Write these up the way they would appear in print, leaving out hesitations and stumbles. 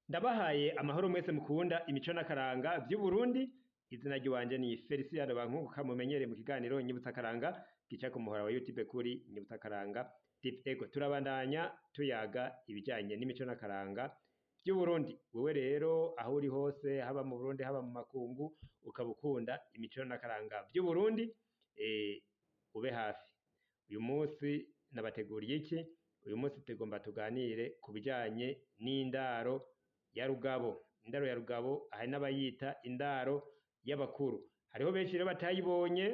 Ndabahaye amahoro mwese mukunda imico n'akaranga vy'Uburundi. Izina ry'iwanje ni Feliciano Bankunguka, mumenyereye mu kiganiro Nyibutsa Akaranga gica ku muhora wa YouTube kuri Nyibutsa Akaranga TV. Ego, turabandanya tuyaga ibijanye n'imico n'akaranga vy'Uburundi. Wewe rero aho uri hose, haba mu Burundi, haba mu makungu, ukaba ukunda imico n'akaranga vy'Uburundi, ube hafi. Uyu munsi nabateguriye iki? Uyu munsi tugomba tuganire ku bijanye n'indaro ya Rugabo. Indaro ya Rugabo hari n'abayita indaro y'abakuru. Hariho benshi rero batayibonye,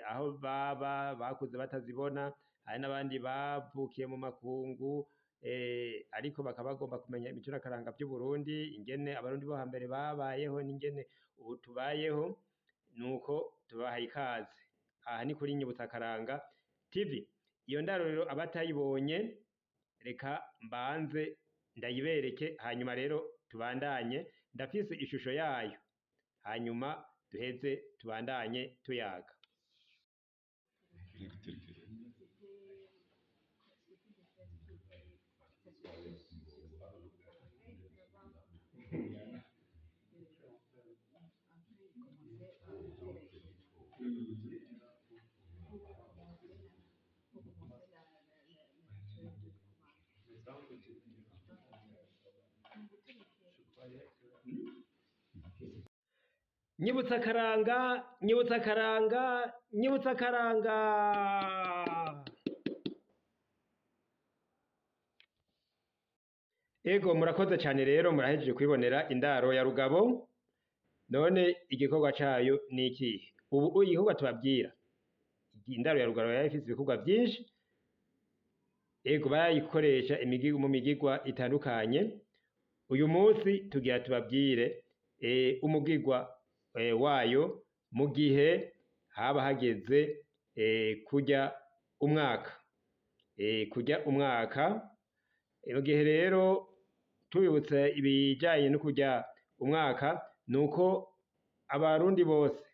aho baba bakuze batazibona, hari n'abandi bavukiye mu makungu, ariko bakaba bagomba kumenya imico n'akaranga vy'Uburundi, ingene abarundi bo hambere babayeho n'ingene ubu tubayeho. Nuko tubahaye ikaze. Aha ni kuri Nyibutsa Akaranga TV. Iyo ndaro rero abatayibonye, reka mbanze ndayibereke, hanyuma rero tubandanye. Ndafise ishusho yayo, hanyuma duheze tubandanye tuyaga. Nyibutsa Akaranga, Nyibutsa Akaranga, Nyibutsa Akaranga. Ego, murakoze cyane rero, murahejeje kwibonera indaro ya Rugabo. None igikorwa cayo ni ikihe? Ubu igikorwa tubabwira, indaro ya Rugabo yari ifise ibikorwa vyinshi. Ego, barayikoresha mu migigwa itandukanye. Uyu munsi tugira tubabwire umugigwa wayo mu gihe haba hageze kurya umwaka. Kurya umwaka, mu gihe rero tubibutse ibijanye no kurya umwaka, nuko abarundi bose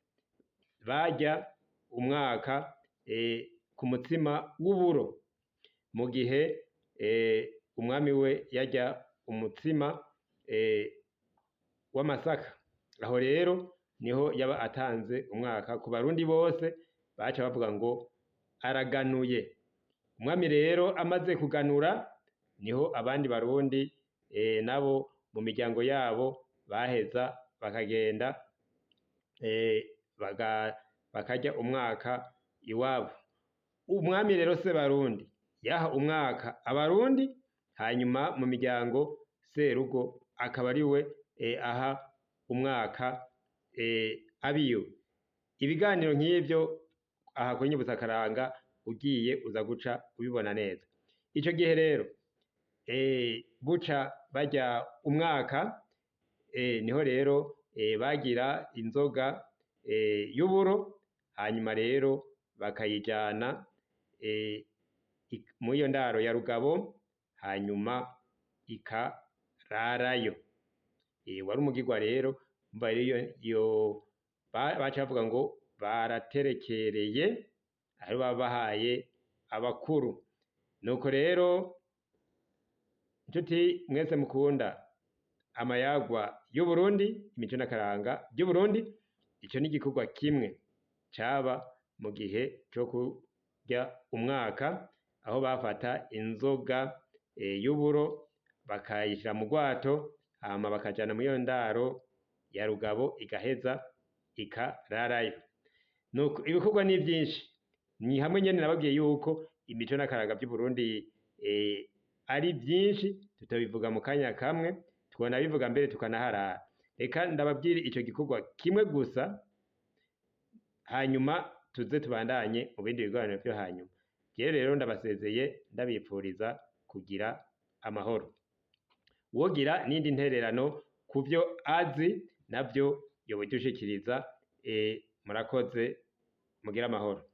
barya umwaka ku mutsima w'uburo, mu gihe umwami we yarya umutsima w'amasaka. Aho rero niho yaba atanze umwaka ku barundi bose, baca bavuga ngo araganuye. Umwami rero amaze kuganura, niho abandi barundi nabo mu miryango yabo baheza bakagenda bakarya umwaka iwabo. Umwami rero Sebarundi yaha umwaka abarundi, hanyuma mu miryango serugo akaba ariwe aha umwaka abiwe. Ibiganiro nk'ivyo aha kuri Nyibutsa Akaranga ugiye uza guca ubibona neza. Ico gihe rero buca barya umwaka, niho rero bagira inzoga y'uburo, hanyuma rero bakayijana muri iyo ndaro ya Rugabo, hanyuma ikararayo. Wari umugirwa rero, umva rero iyo baca bavuga ngo baraterekereye, aho baba bahaye abakuru. Nuko rero nshuti mwese mukunda amayagwa y'Uburundi, imico n'akaranga by'Uburundi, ico ni igikorwa kimwe caba mu gihe co kurya umwaka, aho bafata inzoga y'uburo bakayishira mu rwato, hama bakajana muri iyo ndaro ya Rugabo, igaheza ikararayo. Nuko ibikorwa ni vyinshi, ni hamwe nyene nababwiye yuko imico n'akaranga by'Uburundi ari vyinshi, tutabivuga mu kanya kamwe, twanabivuga mbere tukanaharara. Reka ndababwire ico gikorwa kimwe gusa, hanyuma tuze tubandanye mu bindi biganiro vyo hanyuma. Jewe rero ndabasezeye, ndabipfuriza kugira amahoro. Wogira n'indi ntererano kuvyo azi navyo yobidushikiriza. Murakoze, mugire amahoro.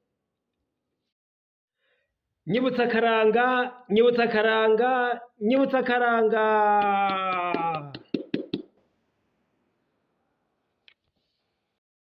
Nyibutsa Akaranga, Nyibutsa Akaranga, Nyibutsa Akaranga.